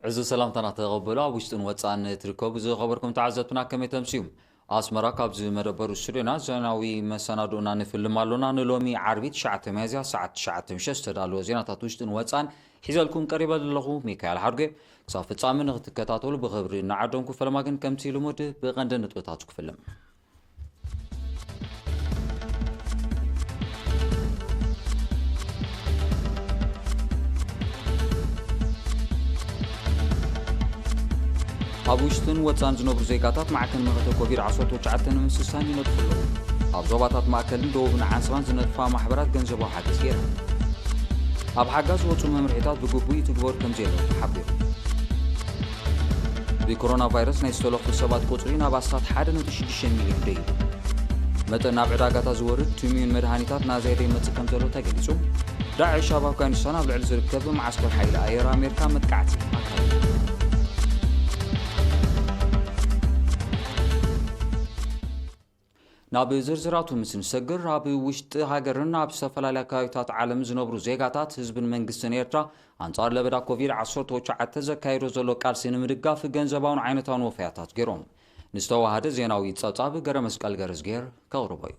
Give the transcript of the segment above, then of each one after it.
ዕዙዝ ሰላምታና ተቐበሉ። ኣብ ውሽጥን ወጻእን ትርከቡ ዝኸበርኩም ተዓዘብትና ከመይ ተምስዩ? ኣስመራ፣ ካብዚ መደበር ስቱድዮና ዜናዊ መሰናድኦና ንፍልም ኣሎና። ንሎሚ ዓርቢ ትሽዓተ ሚያዝያ ሰዓት ትሽዓተ ምሸት ዝተዳለወ ዜናታት ውሽጥን ወጻእን ሒዘልኩም ቀሪበ ዘለኹ ሚካኤል ሓድጎ። ክሳብ ፍጻሜ ንክትከታተሉ ብኽብሪ እናዓደምኩ፣ ፈለማ ግን ከምቲ ልሙድ ብቐንዲ ነጥብታቱ ክፍልም። ኣብ ውሽጥን ወጻን ዝነብሩ ዜጋታት ማዕከን መኸተ ኮቪድ ዓሰርተ ትሽዓተ ንምስሳን ይነጥፉ ኣለዉ። ኣብ ዞባታት ማእከልን ደቡብን ዓንሰባን ዝነጥፋ ማሕበራት ገንዘባዊ ሓገዝ ገይረን። ኣብ ሓጋ ዝወጹ መምርሒታት ብግቡእ ይትግበሩ ከም ዘለዉ ተሓቢሩ። ብኮሮና ቫይረስ ናይ ዝተለኽፉ ሰባት ቁጽሪ ናብ ኣስታት ሓደ ነጥቢ ሽዱሽተ ሚልዮን ደይቡ። መጠን ናብ ዕዳጋታት ዝወርድ ቱሚዩን መድሃኒታት ናዘይ ደይመጽእ ከም ዘሎ ተገሊጹ። ዳዕሽ ኣብ ኣፍጋኒስታን ኣብ ልዕሊ ዝርከብ መዓስከር ሓይሊ ኣየር ኣሜሪካ መጥቃዕቲ ኣካይዱ። ናብ ዝርዝራቱ ምስ ንሰግር፣ ኣብ ውሽጢ ሃገርን ኣብ ዝተፈላለያ ከባቢታት ዓለም ዝነብሩ ዜጋታት፣ ህዝብን መንግስትን ኤርትራ ኣንጻር ለበዳ ኮቪድ ዓሰርተ ትሽዓተ ዘካየዶ ዘሎ ቃልሲ ንምድጋፍ ገንዘባውን ዓይነታውን ወፈያታት ገይሮም። ንዝተዋሃደ ዜናዊ ጸብጻብ ገረ መስቀል ገረዝጌር ከቕርቦ እዩ።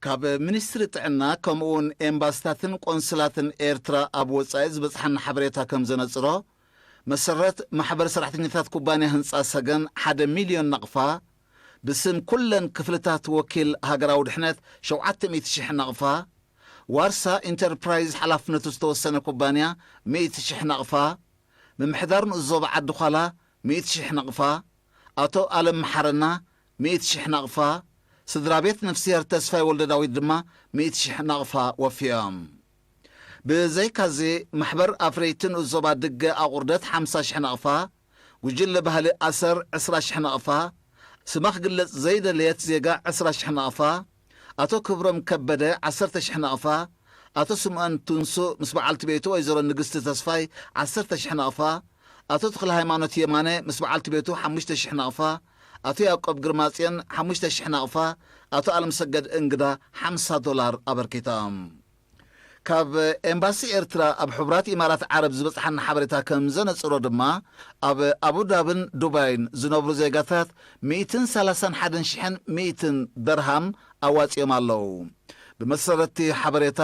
ካብ ሚኒስትሪ ጥዕና ከምኡውን ኤምባስታትን ቆንስላትን ኤርትራ ኣብ ወጻኢ ዝበጽሓና ሓበሬታ ከም ዘነጽሮ፣ መሰረት ማሕበር ሰራሕተኛታት ኩባንያ ህንጻ ሰገን ሓደ ሚልዮን ናቕፋ፣ ብስም ኩለን ክፍልታት ወኪል ሃገራዊ ድሕነት ሸውዓተ ሚእቲ ሽሕ ናቕፋ፣ ዋርሳ ኢንተርፕራይዝ ሓላፍነቱ ዝተወሰነ ኩባንያ ሚእቲ ሽሕ ናቕፋ፣ ምምሕዳር ንኡስ ዞባ ዓዲ ዃላ ሚእቲ ሽሕ ናቕፋ፣ ኣቶ ኣለም መሓረና ሚእቲ ሽሕ ናቕፋ፣ ስድራ ቤት ነፍስሄር ተስፋይ ወልደዳዊት ድማ ሚእቲ ሽሕ ናቕፋ ወፍዮም። ብዘይካዚ፣ ማሕበር ኣፍረይቲ ንኡስ ዞባ ድገ ኣቑርደት ሓምሳ ሽሕ ናቕፋ፣ ጉጅለ ባህሊ ኣሰር ዕስራ ሽሕ ናቕፋ፣ ስማ ክግለጽ ዘይደለየት ዜጋ ዕስራ ሽሕ ናቕፋ፣ ኣቶ ክብሮም ከበደ ዓሰርተ ሽሕ ናቕፋ፣ ኣቶ ስምኦን ቱንሱ ምስ በዓልቲ ቤቱ ወይዘሮ ንግስቲ ተስፋይ ዓሰርተ ሽሕ ናቕፋ፣ ኣቶ ተኽለ ሃይማኖት የማነ ምስ በዓልቲ ቤቱ ሓሙሽተ ሽሕ ናቕፋ፣ ኣቶ ያዕቆብ ግርማጽዮን ሓሙሽተ ሽሕ ናቕፋ፣ ኣቶ ኣለምሰገድ እንግዳ ሓምሳ ዶላር ኣበርኪቶም። ካብ ኤምባሲ ኤርትራ ኣብ ሕቡራት ኢማራት ዓረብ ዝበጽሓና ሓበሬታ ከም ዘነጽሮ ድማ፣ ኣብ ኣቡዳብን ዱባይን ዝነብሩ ዜጋታት ሚእትን ሰላሳን ሓደን ሽሕን ሚእትን ደርሃም ኣዋጺኦም ኣለዉ። ብመሰረት እቲ ሓበሬታ፣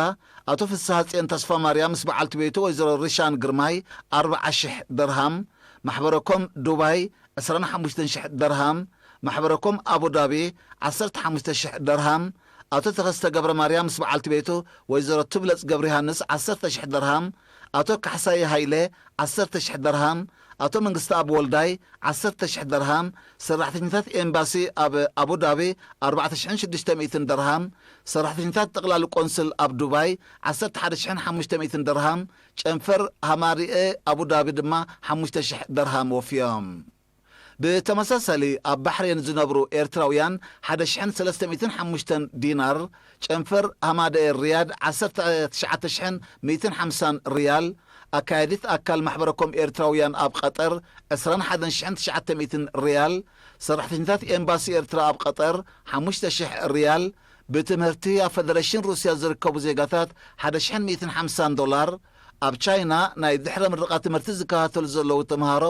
ኣቶ ፍስሃጽዮን ተስፋ ማርያም ምስ በዓልቲ ቤቱ ወይዘሮ ሪሻን ግርማይ ኣርብዓ ሽሕ ደርሃም፣ ማሕበረኮም ዱባይ ዕስራን ሓሙሽተን ሽሕ ደርሃም፣ ማሕበረኮም ኣቡዳቢ ዓሰርተ ሓሙሽተ ሽሕ ደርሃም፣ ኣቶ ተኸስተ ገብረ ማርያም ምስ በዓልቲ ቤቱ ወይዘሮ ትብለጽ ገብረ ዮሃንስ ዓሰርተ ሽሕ ደርሃም፣ ኣቶ ካሕሳይ ሃይለ ዓሰርተ ሽሕ ደርሃም፣ ኣቶ መንግስተኣብ ወልዳይ ዓሰርተ ሽሕ ደርሃም፣ ሰራሕተኛታት ኤምባሲ ኣብ ኣቡዳቢ ኣርባዕተ ሽሕን ሽዱሽተ ሚእትን ደርሃም፣ ሰራሕተኛታት ጠቕላሊ ቆንስል ኣብ ዱባይ ዓሰርተ ሓደ ሽሕን ሓሙሽተ ሚእትን ደርሃም፣ ጨንፈር ሃማሪኤ ኣቡዳቢ ድማ ሓሙሽተ ሽሕ ደርሃም ወፍዮም። ብተመሳሳሊ፣ ኣብ ባሕሬን ዝነብሩ ኤርትራውያን ሓደ ሽሕን ሰለስተ ሚእትን ሓሙሽተን ዲናር፣ ጨንፈር ሃማደኤ ሪያድ ዓሰርተ ትሽዓተ ሽሕን ሚእትን ሓምሳን ሪያል፣ ኣካያዲት ኣካል ማሕበረኮም ኤርትራውያን ኣብ ቀጠር ዕስራን ሓደን ሽሕን ትሽዓተ ሚእትን ሪያል፣ ሰራሕተኛታት ኤምባሲ ኤርትራ ኣብ ቀጠር ሓሙሽተ ሽሕ ሪያል፣ ብትምህርቲ ኣብ ፈደረሽን ሩስያ ዝርከቡ ዜጋታት ሓደ ሽሕን ሚእትን ሓምሳን ዶላር፣ ኣብ ቻይና ናይ ድሕረ ምርቓ ትምህርቲ ዝከታተሉ ዘለዉ ተምሃሮ፣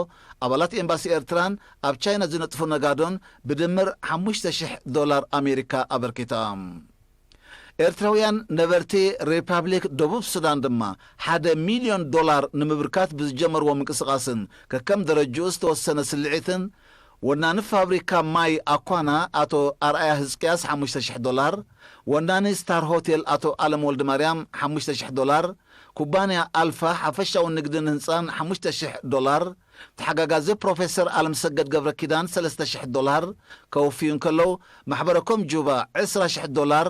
ኣባላት ኤምባሲ ኤርትራን ኣብ ቻይና ዝነጥፉ ነጋዶን ብድምር ሓሙሽተ ሽሕ ዶላር ኣሜሪካ ኣበርኪቶም። ኤርትራውያን ነበርቲ ሪፓብሊክ ደቡብ ሱዳን ድማ ሓደ ሚልዮን ዶላር ንምብርካት ብዝጀመርዎ ምንቅስቓስን ከከም ደረጅኡ ዝተወሰነ ስልዒትን፣ ወናኒ ፋብሪካ ማይ ኣኳና ኣቶ ኣርኣያ ህዝቅያስ ሓሙሽተ ሽሕ ዶላር፣ ወናኒ ስታር ሆቴል ኣቶ ኣለም ወልደማርያም ሓሙሽተ ሽሕ ዶላር፣ ኩባንያ ኣልፋ ሓፈሻዊ ንግድን ህንፃን ሓሙሽተ ሽሕ ዶላር፣ ተሓጋጋዚ ፕሮፌሰር ኣለምሰገድ ገብረ ኪዳን ሰለስተ ሽሕ ዶላር ከወፍዩ እንከለዉ፣ ማሕበረኮም ጁባ ዕስራ ሽሕ ዶላር፣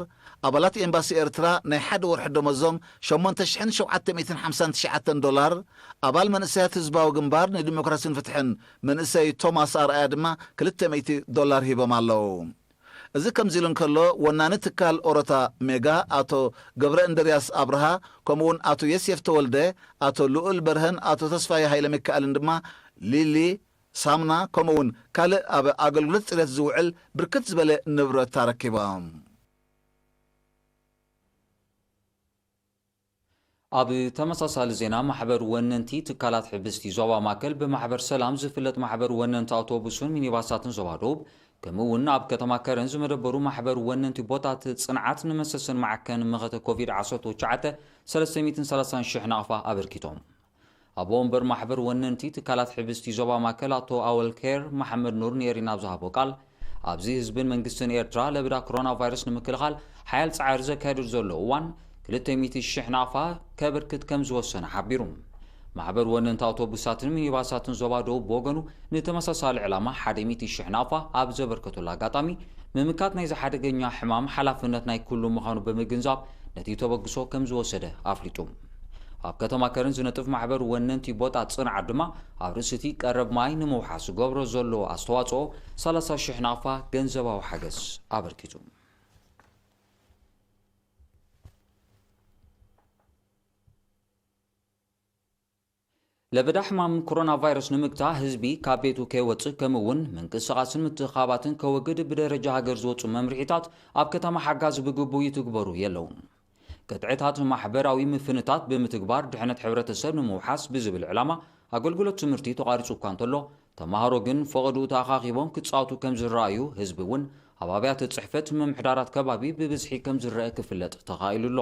ኣባላት ኤምባሲ ኤርትራ ናይ ሓደ ወርሒ ደመዞም ሸሞንተ ሽሕን ሸውዓተ ሚእትን ሓምሳን ትሽዓተን ዶላር፣ ኣባል መንእሰያት ህዝባዊ ግንባር ንዲሞክራሲን ፍትሕን መንእሰይ ቶማስ ኣርኣያ ድማ ክልተ ሚእቲ ዶላር ሂቦም ኣለዉ። እዚ ከምዚ ኢሉ እንከሎ፣ ወናኒ ትካል ኦሮታ ሜጋ ኣቶ ገብረ እንድርያስ ኣብርሃ፣ ከምኡውን ኣቶ የሴፍ ተወልደ፣ ኣቶ ልኡል በርሀን ኣቶ ተስፋየ ሃይለ ሚካኤልን ድማ ሊሊ፣ ሳምና፣ ከምኡውን ካልእ ኣብ ኣገልግሎት ጽሬት ዝውዕል ብርክት ዝበለ ንብረት ኣረኪቦም። ኣብ ተመሳሳሊ ዜና፣ ማሕበር ወነንቲ ትካላት ሕብስቲ ዞባ ማእከል ብማሕበር ሰላም ዝፍለጥ ማሕበር ወነንቲ ኣውቶቡስን ሚኒባሳትን ዞባ ደቡብ፣ ከምኡ እውን ኣብ ከተማ ከረን ዝመደበሩ ማሕበር ወነንቲ ቦታት ጽንዓት ንመሰሰን ማዕከን መኸተ ኮቪድ ዓሰርተ ትሽዓተ ሰለስተ ሚእትን ሰላሳን ሽሕ ናቕፋ ኣበርኪቶም። ኣቦ ወንበር ማሕበር ወነንቲ ትካላት ሕብስቲ ዞባ ማእከል ኣቶ ኣወል ኬር መሓመድ ኑር ንኤሪና ኣብ ዝሃቦ ቃል፣ ኣብዚ ህዝብን መንግስትን ኤርትራ ለበዳ ኮሮና ቫይረስ ንምክልኻል ሓያል ጻዕሪ ዘካየዱ ዘሎ እዋን፣ ክልተ ሚእቲ ሽሕ ናቕፋ ከበርክት ከም ዝወሰነ ሓቢሩ። ማሕበር ወነንቲ ኣውቶቡሳትን ሚኒባሳትን ዞባ ደቡብ ብወገኑ፣ ንተመሳሳሊ ዕላማ ሓደ ሚእቲ ሽሕ ናቕፋ ኣብ ዘበርከተሉ ኣጋጣሚ፣ ምምካት ናይዚ ሓደገኛ ሕማም ሓላፍነት ናይ ኩሉ ምዃኑ ብምግንዛብ፣ ነቲ ተበግሶ ከም ዝወሰደ ኣፍሊጡ። ኣብ ከተማ ከረን ዝነጥፍ ማሕበር ወነንቲ ቦጣ ጽንዓት ድማ፣ ኣብ ርእሲ እቲ ቀረብ ማይ ንምውሓስ ዝገብሮ ዘሎ ኣስተዋጽኦ፣ ሰላሳ ሽሕ ናቕፋ ገንዘባዊ ሓገዝ ኣበርኪቱ። ለበዳ ሕማም ኮሮና ቫይረስ ንምግታእ፣ ህዝቢ ካብ ቤቱ ከይወጽእ፣ ከምኡ እውን ምንቅስቓስን ምትእኻባትን ከወግድ ብደረጃ ሃገር ዝወጹ መምርሒታት ኣብ ከተማ ሓጋዝ ብግቡእ ይትግበሩ የለውን። ቅጥዕታት ማሕበራዊ ምፍንታት ብምትግባር ድሕነት ሕብረተሰብ ንምውሓስ ብዝብል ዕላማ፣ ኣገልግሎት ትምህርቲ ተቋሪጹ እኳ እንተሎ፣ ተማሃሮ ግን ፈቐድኡ ተኣኻኺቦም ክጻወቱ ከም ዝረኣዩ፣ ህዝቢ እውን ኣብ ኣብያተ ጽሕፈት ምምሕዳራት ከባቢ ብብዝሒ ከም ዝረአ ክፍለጥ ተኻኢሉ ኣሎ።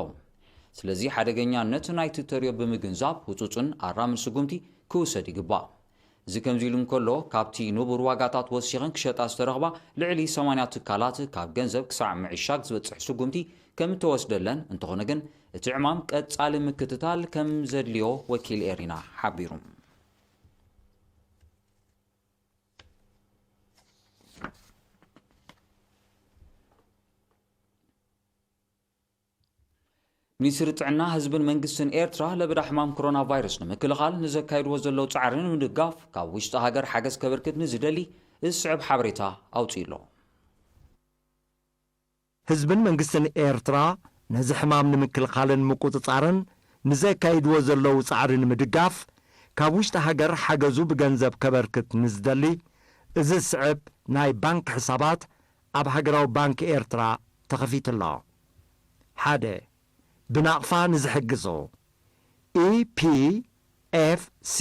ስለዚ ሓደገኛነት ናይቲ ተርእዮ ብምግንዛብ፣ ህጹጽን ኣራምን ስጉምቲ ክውሰድ ይግባእ። እዚ ከምዚ ኢሉ እንከሎ፣ ካብቲ ንቡር ዋጋታት ወሲኸን ክሸጣ ዝተረኽባ ልዕሊ ሰማንያ ትካላት፣ ካብ ገንዘብ ክሳዕ ምዕሻግ ዝበጽሕ ስጉምቲ ከም እተወስደለን፣ እንተኾነ ግን እቲ ዕማም ቀጻሊ ምክትታል ከም ዘድልዮ ወኪል ኤሪና ሓቢሩ። ሚኒስትሪ ጥዕና፣ ህዝብን መንግስትን ኤርትራ ለበዳ ሕማም ኮሮና ቫይረስ ንምክልኻል ንዘካይድዎ ዘለዉ ጻዕሪ ንምድጋፍ፣ ካብ ውሽጢ ሃገር ሓገዝ ከበርክት ንዝደሊ ዝስዕብ ሓበሬታ ኣውጺኡ ኣሎ። ህዝብን መንግስትን ኤርትራ ነዚ ሕማም ንምክልኻልን ምቁጽጻርን ንዘካይድዎ ዘለዉ ጻዕሪ ንምድጋፍ፣ ካብ ውሽጢ ሃገር ሓገዙ ብገንዘብ ከበርክት ንዝደሊ፣ እዚ ዝስዕብ ናይ ባንክ ሕሳባት ኣብ ሃገራዊ ባንክ ኤርትራ ተኸፊቱ ኣሎ። ሓደ፣ ብናቕፋ ንዝሕግዙ፣ ኢ ፒ ኤፍ ሲ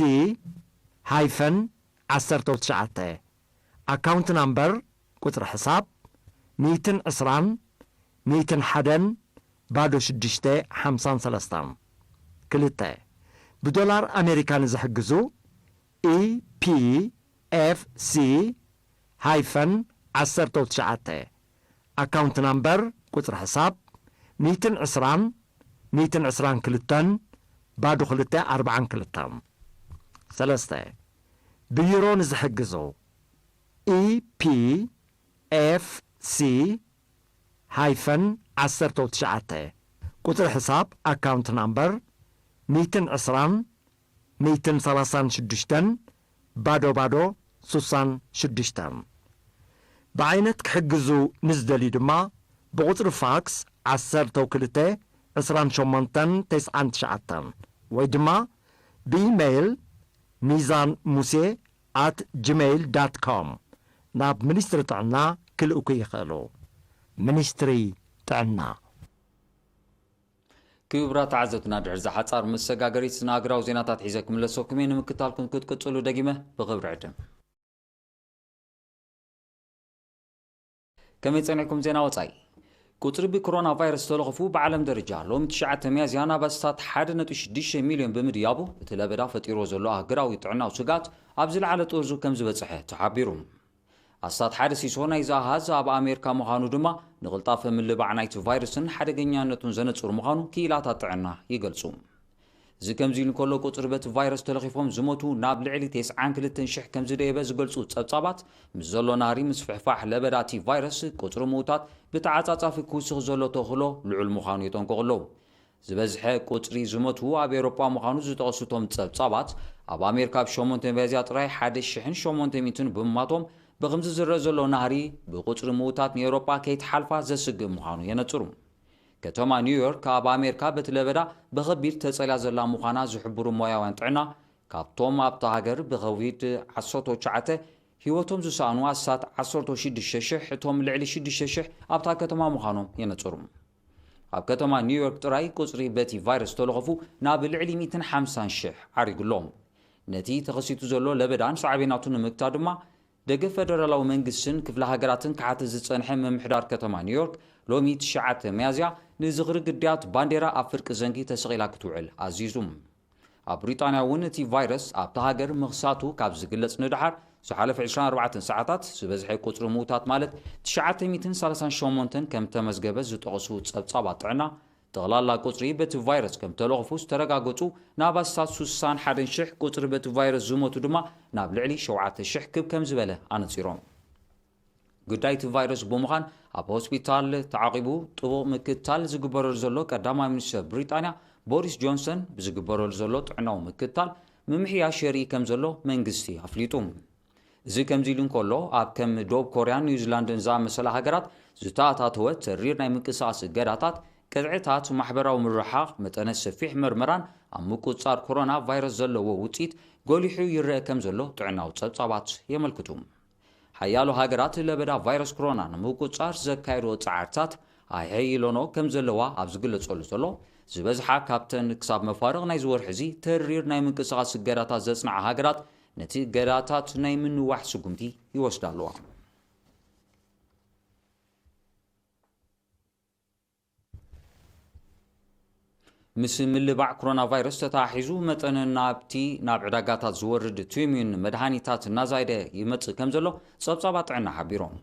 ሃይፈን ዓሰርተ ትሽዓተ፣ ኣካውንት ናምበር፣ ቁጽሪ ሕሳብ፣ ሚእትን ዕስራን፣ ሚእትን ሓደን፣ ባዶ ሽዱሽተ፣ ሓምሳን ሰለስተን። ክልተ፣ ብዶላር ኣሜሪካ ንዝሕግዙ፣ ኢ ፒ ኤፍ ሲ ሃይፈን ዓሰርተ ትሽዓተ፣ ኣካውንት ናምበር፣ ቁጽሪ ሕሳብ፣ ሚእትን ዕስራን፣ ሚእትን ዕስራን ክልተን፣ ባዶ ክልተ፣ ኣርባዓን ክልተን። ሰለስተ፣ ብዩሮ ንዝሕግዙ፣ ኢ ፒ ኤፍ ሲ ሃይፈን ዓሰርተ ትሽዓተ፣ ቁጽሪ ሕሳብ፣ ኣካውንት ናምበር፣ ሚእትን ዕስራን፣ ሚእትን ሰላሳን ሽዱሽተን፣ ባዶ ባዶ፣ ሱሳን ሽዱሽተን። ብዓይነት ክሕግዙ ንዝደልዩ ድማ፣ ብቁጽሪ ፋክስ፣ ዓሰርተ ክልተ፣ ዕስራን ሸሞንተን፣ ተስዓን ትሽዓተን፣ ወይ ድማ ብኢሜይል፣ ሚዛን ሙሴ ኣት ጂሜይል ዳት ኮም፣ ናብ ሚኒስትሪ ጥዕና ክልእኩ ይኽእሉ። ሚኒስትሪ ጥዕና። ክቡራት ተዓዘብትና፣ ድሕሪ እዛ ሓጻር መሰጋገሪት፣ ንኣህጉራዊ ዜናታት ሒዘ ክምለሰኩም እየ። ንምክታልኩም ክትቅጽሉ ደጊመ ብኽብሪ ዕድም። ከመይ ጸኒሕኩም? ዜና ወጻኢ። ቁጽሪ ብኮሮና ቫይረስ ዝተለኽፉ ብዓለም ደረጃ ሎሚ ትሽዓተ ሚያዝያ ናብ ኣስታት ሓደ ነጥቢ ሽዱሽተ ሚልዮን ብምድያቡ፣ እቲ ለበዳ ፈጢርዎ ዘሎ ኣህጉራዊ ጥዕናዊ ስግኣት ኣብ ዝለዓለ ጥርዙ ከም ዝበጽሐ ተሓቢሩ። ኣስታት ሓደ ሲሶ ናይዚ ኣሃዝ ኣብ ኣሜሪካ ምዃኑ ድማ፣ ንቕልጣፈ ምልባዕ ናይቲ ቫይረስን ሓደገኛነቱን ዘነጽር ምዃኑ ክኢላታት ጥዕና ይገልጹ። እዚ ከምዚ ኢሉ እንከሎ፣ ቁጽሪ በቲ ቫይረስ ተለኺፎም ዝሞቱ ናብ ልዕሊ ተስዓን ክልተን ሽሕ ከም ዝደየበ ዝገልጹ ጸብጻባት፣ ምስ ዘሎ ናህሪ ምስፍሕፋሕ ለበዳ እቲ ቫይረስ፣ ቁጽሪ ምዉታት ብተዓጻጻፊ ክውስኽ ዘሎ ተኽእሎ ልዑል ምዃኑ የጠንቅቑ ኣለዉ። ዝበዝሐ ቁጽሪ ዝሞቱ ኣብ ኤውሮጳ ምዃኑ ዝጠቐሱ እቶም ጸብጻባት፣ ኣብ ኣሜሪካ ኣብ ሸሞንተ ሚያዝያ ጥራይ ሓደ ሽሕን ሸሞንተ ሚእትን ብምማቶም፣ ብኸምዚ ዝረአ ዘሎ ናህሪ፣ ብቁጽሪ ምዉታት ንኤውሮጳ ከይትሓልፋ ዘስግእ ምዃኑ የነጽሩ። ከተማ ኒውዮርክ ኣብ ኣሜሪካ በቲ ለበዳ ብኸቢድ ተጸልያ ዘላ ምዃና ዝሕብሩ ሞያውያን ጥዕና፣ ካብቶም ኣብታ ሃገር ብኮቪድ ዓሰርተ ትሽዓተ ህይወቶም ዝሰኣኑ ኣስታት ዓሰርተ ሽዱሽተ ሽሕ፣ እቶም ልዕሊ ሽዱሽተ ሽሕ ኣብታ ከተማ ምዃኖም የነጽሩ። ኣብ ከተማ ኒውዮርክ ጥራይ ቁጽሪ በቲ ቫይረስ ዝተለኸፉ ናብ ልዕሊ ሚእትን ሓምሳን ሽሕ ዓሪጉ ኣሎ። ነቲ ተኸሲቱ ዘሎ ለበዳን ሳዕቤናቱ ንምግታእ ድማ፣ ደገፍ ፈደራላዊ መንግስትን ክፍለ ሃገራትን ክሓትት ዝጸንሐ ምምሕዳር ከተማ ኒውዮርክ፣ ሎሚ ትሽዓተ ሚያዝያ ንዝኽሪ ግዳያት ባንዴራ ኣብ ፍርቂ ዘንጊ ተሰቒላ ክትውዕል ኣዚዙ። ኣብ ብሪጣንያ እውን እቲ ቫይረስ ኣብታ ሃገር ምኽሳቱ ካብ ዝግለጽ ንደሓር፣ ዝሓለፈ ዕስራን ኣርባዕተን ሰዓታት ዝበዝሐ ቁጽሪ ምዉታት፣ ማለት ትሽዓተ ሚእትን ሰላሳን ሸሞንተን ከም ተመዝገበ ዝጠቐሱ ጸብጻባት ጥዕና፣ ጠቕላላ ቁጽሪ በቲ ቫይረስ ከም ተለኽፉ ዝተረጋገጹ ናብ ኣስታት ስሳን ሓደን ሽሕ፣ ቁጽሪ በቲ ቫይረስ ዝሞቱ ድማ ናብ ልዕሊ ሸውዓተ ሽሕ ክብ ከም ዝበለ ኣነጺሮም። ግዳይ እቲ ቫይረስ ብምዃን ኣብ ሆስፒታል ተዓቂቡ ጥቡቕ ምክትታል ዝግበረሉ ዘሎ ቀዳማይ ሚኒስትር ብሪጣንያ ቦሪስ ጆንሰን፣ ብዝግበረሉ ዘሎ ጥዕናዊ ምክትታል ምምሕያሽ የርኢ ከም ዘሎ መንግስቲ ኣፍሊጡ። እዚ ከምዚ ኢሉ እንከሎ፣ ኣብ ከም ዶብ ኮርያን ኒውዚላንድን ዝኣመሰላ ሃገራት ዝተኣታተወ ተሪር ናይ ምንቅስቓስ እገዳታት፣ ቅጥዕታት፣ ማሕበራዊ ምርሓቕ፣ መጠነ ሰፊሕ መርመራን ኣብ ምቁጽጻር ኮሮና ቫይረስ ዘለዎ ውጽኢት ጎሊሑ ይረአ ከም ዘሎ ጥዕናዊ ጸብጻባት የመልክቱ። ሓያሎ ሃገራት ለበዳ ቫይረስ ኮሮና ንምቁጽጻር ዘካየድኦ ጻዕርታት ኣይሐይሎኖ ከም ዘለዋ ኣብ ዝግለጸሉ ዘሎ፣ ዝበዝሓ ካብተን ክሳብ መፋርቕ ናይዚ ወርሒ እዚ ተሪር ናይ ምንቅስቓስ እገዳታት ዘጽንዓ ሃገራት ነቲ እገዳታት ናይ ምንዋሕ ስጉምቲ ይወስዳ ኣለዋ። ምስ ምልባዕ ኮሮና ቫይረስ ተተሓሒዙ መጠን ናብቲ ናብ ዕዳጋታት ዝወርድ ቱሚን መድሃኒታት እናዛይደ ይመጽእ ከም ዘሎ ጸብጻባት ጥዕና ሓቢሮም።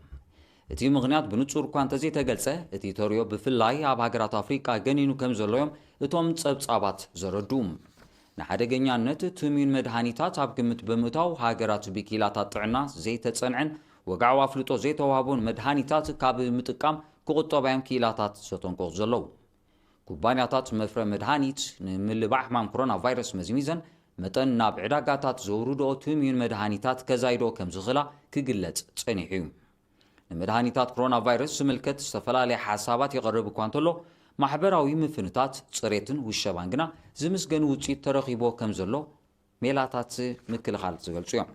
እቲ ምኽንያት ብንጹር እኳ እንተዘይተገልጸ፣ እቲ ተርዮ ብፍላይ ኣብ ሃገራት ኣፍሪቃ ገኒኑ ከም ዘሎ እዮም እቶም ጸብጻባት ዘረድኡ። ንሓደገኛነት ቱሚን መድሃኒታት ኣብ ግምት ብምእታው፣ ሃገራት ብክኢላታት ጥዕና ዘይተጸንዐን ወግዓዊ ኣፍልጦ ዘይተዋህቦን መድሃኒታት ካብ ምጥቃም ክቑጠባ እዮም ክኢላታት ዘጠንቀቑ ዘለዉ። ኩባንያታት መፍረ መድሃኒት ንምልባዕ ሕማም ኮሮና ቫይረስ መዝሚዘን፣ መጠን ናብ ዕዳጋታት ዘውርድኦ ቱሚን መድሃኒታት ከዛይድኦ ከም ዝኽእላ ክግለጽ ጸኒሑ እዩ። ንመድሃኒታት ኮሮና ቫይረስ ዝምልከት ዝተፈላለየ ሓሳባት ይቐርብ እኳ እንተሎ፣ ማሕበራዊ ምፍንታት፣ ጽሬትን ውሸባን ግና ዝምስገን ውጽኢት ተረኺቦ ከም ዘሎ ሜላታት ምክልኻል ዝገልጹ እዮም።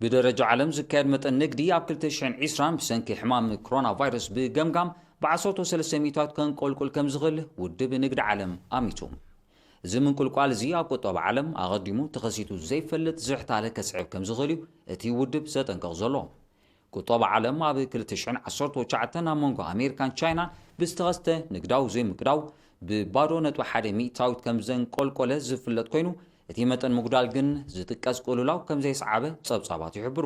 ብደረጃ ዓለም ዝካየድ መጠን ንግዲ ኣብ ክልተ ሽሕን ዕስራን ብሰንኪ ሕማም ኮሮና ቫይረስ ብገምጋም ብዓሰርተ ሰለስተ ሚእታዊት ከንቆልቁል ከም ዝኽእል ውድብ ንግዲ ዓለም ኣሚቱ። እዚ ምንቁልቋል እዚ ኣብ ቁጠባ ዓለም ኣቐዲሙ ተኸሲቱ ዘይፈልጥ ዝሕታለ ከስዕብ ከም ዝኽእል እዩ እቲ ውድብ ዘጠንቅቕ ዘሎ። ቁጠባ ዓለም ኣብ ክልተ ሽሕን ዓሰርተ ትሽዓተን ኣብ መንጎ ኣሜሪካን ቻይናን ብዝተኸስተ ንግዳዊ ዘይምቅዳው ብባዶ ነጥቢ ሓደ ሚእታዊት ከም ዘንቆልቆለ ዝፍለጥ ኮይኑ፣ እቲ መጠን ምጉዳል ግን ዝጥቀስ ቅልውላው ከም ዘየስዓበ ጸብጻባት ይሕብሩ።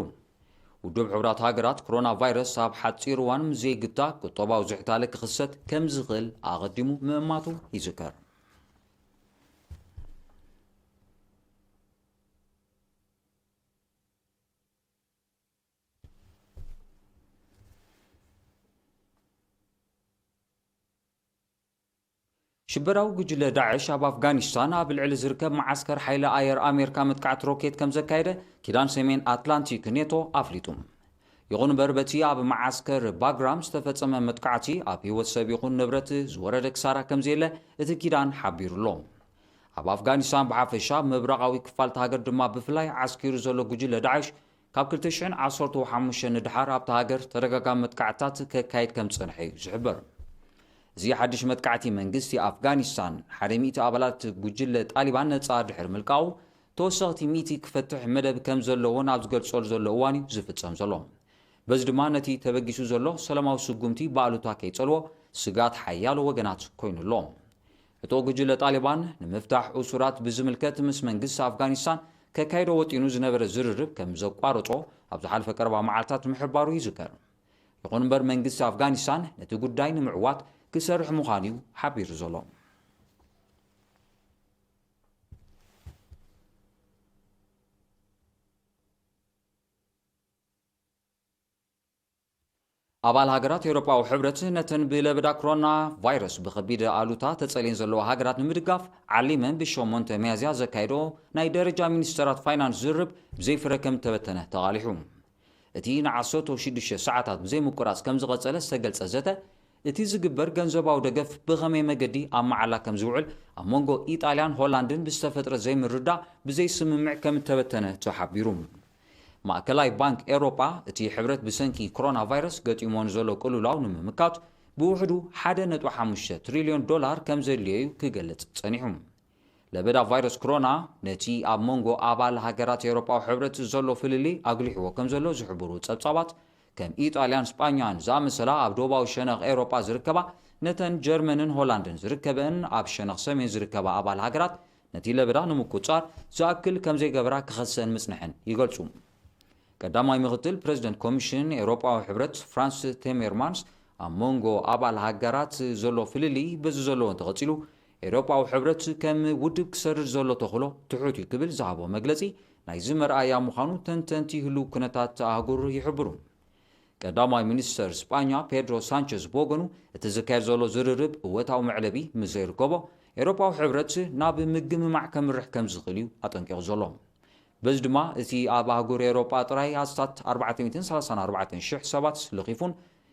ውድብ ሕቡራት ሃገራት ኮሮና ቫይረስ ኣብ ሓጺር እዋን ምስ ዘይግታ ቁጠባዊ ዝሕታለ ክኽሰት ከም ዝኽእል ኣቐዲሙ ምእማቱ ይዝከር። ሽበራዊ ጉጅለ ዳዕሽ ኣብ ኣፍጋኒስታን ኣብ ልዕሊ ዝርከብ መዓስከር ሓይሊ ኣየር ኣሜሪካ መጥቃዕቲ ሮኬት ከም ዘካየደ ኪዳን ሰሜን ኣትላንቲክ ኔቶ ኣፍሊጡ። ይኹን እምበር፣ በቲ ኣብ መዓስከር ባግራም ዝተፈጸመ መጥቃዕቲ ኣብ ህይወት ሰብ ይኹን ንብረት ዝወረደ ክሳራ ከም ዘየለ እቲ ኪዳን ሓቢሩ ኣሎ። ኣብ ኣፍጋኒስታን ብሓፈሻ፣ ኣብ ምብራቓዊ ክፋል እታ ሃገር ድማ ብፍላይ ዓስኪሩ ዘሎ ጉጅለ ዳዕሽ፣ ካብ ክልተ ሽሕን ዓሰርተ ሓሙሽተን ንደሓር ኣብታ ሃገር ተደጋጋሚ መጥቃዕትታት ከካይድ ከም ዝጸንሐ እዩ ዝሕበር። እዚ ሓድሽ መጥቃዕቲ፣ መንግስቲ ኣፍጋኒስታን ሓደ ሚእቲ ኣባላት ጉጅለ ጣሊባን ነጻ ድሕሪ ምልቃቑ፣ ተወሰኽቲ ሚእቲ ክፈትሕ መደብ ከም ዘለዎን ኣብ ዝገልጸሉ ዘሎ እዋን እዩ ዝፍጸም ዘሎ። በዚ ድማ ነቲ ተበጊሱ ዘሎ ሰላማዊ ስጉምቲ ብኣሉታ ከይጸልዎ ስግኣት ሓያሎ ወገናት ኮይኑ ኣሎ። እቶ ጉጅለ ጣሊባን ንምፍታሕ እሱራት ብዝምልከት ምስ መንግስቲ ኣፍጋኒስታን ከካይዶ ወጢኑ ዝነበረ ዝርርብ ከም ዘቋረጾ ኣብ ዝሓለፈ ቀረባ መዓልታት ምሕባሩ ይዝከር። ይኹን እምበር፣ መንግስቲ ኣፍጋኒስታን ነቲ ጉዳይ ንምዕዋት ክሰርሕ ምዃኑ እዩ ሓቢሩ ዘሎ። ኣባል ሃገራት ኤውሮጳዊ ሕብረት ነተን ብለበዳ ኮሮና ቫይረስ ብኸቢድ ኣሉታ ተጸልየን ዘለዋ ሃገራት ንምድጋፍ ዓሊመን ብሸሞንተ ሚያዝያ ዘካየዶ ናይ ደረጃ ሚኒስተራት ፋይናንስ ዝርርብ ብዘይፍረ ከም እተበተነ ተቓሊሑ። እቲ ንዓሰርተ ሽዱሽተ ሰዓታት ብዘይምቁራጽ ከም ዝቐጸለ ዝተገልጸ ዘተ፣ እቲ ዝግበር ገንዘባዊ ደገፍ ብኸመይ መገዲ ኣብ መዓላ ከም ዝውዕል ኣብ መንጎ ኢጣልያን ሆላንድን ብዝተፈጥረ ዘይምርዳእ ብዘይስምምዕ ከም እተበተነ ተሓቢሩ። ማእከላይ ባንክ ኤውሮጳ፣ እቲ ሕብረት ብሰንኪ ኮሮና ቫይረስ ገጢሞ ንዘሎ ቅልውላው ንምምካት ብውሕዱ ሓደ ነጥቢ ሓሙሽተ ትሪልዮን ዶላር ከም ዘድልዮ እዩ ክገልጽ ጸኒሑ። ለበዳ ቫይረስ ኮሮና ነቲ ኣብ መንጎ ኣባል ሃገራት ኤውሮጳዊ ሕብረት ዘሎ ፍልልይ ኣጉሊሕዎ ከም ዘሎ ዝሕብሩ ጸብጻባት፣ ከም ኢጣልያን ስጳኛን ዝኣመሰላ ኣብ ዶባዊ ሸነኽ ኤውሮጳ ዝርከባ፣ ነተን ጀርመንን ሆላንድን ዝርከበን ኣብ ሸነኽ ሰሜን ዝርከባ ኣባል ሃገራት ነቲ ለበዳ ንምቁጽጻር ዝኣክል ከም ዘይገበራ ክኸሰን ምጽንሐን ይገልጹ። ቀዳማይ ምኽትል ፕረዚደንት ኮሚሽን ኤውሮጳዊ ሕብረት ፍራንስ ቴሜርማንስ፣ ኣብ መንጎ ኣባል ሃገራት ዘሎ ፍልልይ በዚ ዘሎ እንተቐጺሉ፣ ኤውሮጳዊ ሕብረት ከም ውድብ ክሰርር ዘሎ ተኽእሎ ትሑት እዩ ክብል ዝሃቦ መግለጺ ናይዚ መርኣያ ምዃኑ ተንተንቲ ህሉው ኩነታት ኣህጉር ይሕብሩ። ቀዳማይ ሚኒስተር ስጳኛ ፔድሮ ሳንቸዝ ብወገኑ፣ እቲ ዝካየድ ዘሎ ዝርርብ እወታዊ መዕለቢ ምስ ዘይርከቦ፣ ኤውሮጳዊ ሕብረት ናብ ምግምማዕ ከምርሕ ከም ዝኽእል እዩ ኣጠንቂቑ ዘሎ። በዚ ድማ እቲ ኣብ ኣህጉር ኤውሮጳ ጥራይ ኣስታት ኣርባዕተ ሚእትን ሰላሳን ኣርባዕተን ሽሕ ሰባት ለኺፉን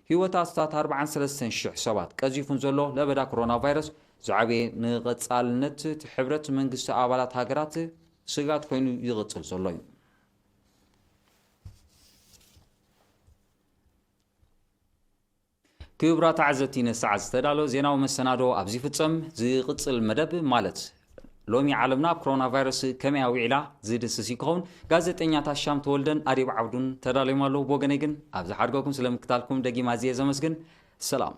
ህይወት ኣስታት ኣርባዓን ሰለስተን ሽሕ ሰባት ቀዚፉን ዘሎ ለበዳ ኮሮና ቫይረስ ዝዓበየ ንቐጻልነት እቲ ሕብረት መንግስቲ ኣባላት ሃገራት ስጋት ኮይኑ ይቕጽል ዘሎ እዩ። ክቡራት ተዓዘብቲ፣ ነዚ ሰዓት ዝተዳለወ ዜናዊ መሰናዶ ኣብዚ ይፍጸም። ዝቕጽል መደብ፣ ማለት ሎሚ ዓለምና ኣብ ኮሮና ቫይረስ ከመይ ኣውዒላ ዝድስስ እዩ ክኸውን። ጋዜጠኛታት ሻም ተወልደን ኣዴብ ዓብዱን ተዳልዮም ኣለዉ። ብወገነይ ግን ኣብዚ ሓድገኩም ስለ ምክታልኩም ደጊም ኣዝየ ዘመስግን። ሰላም።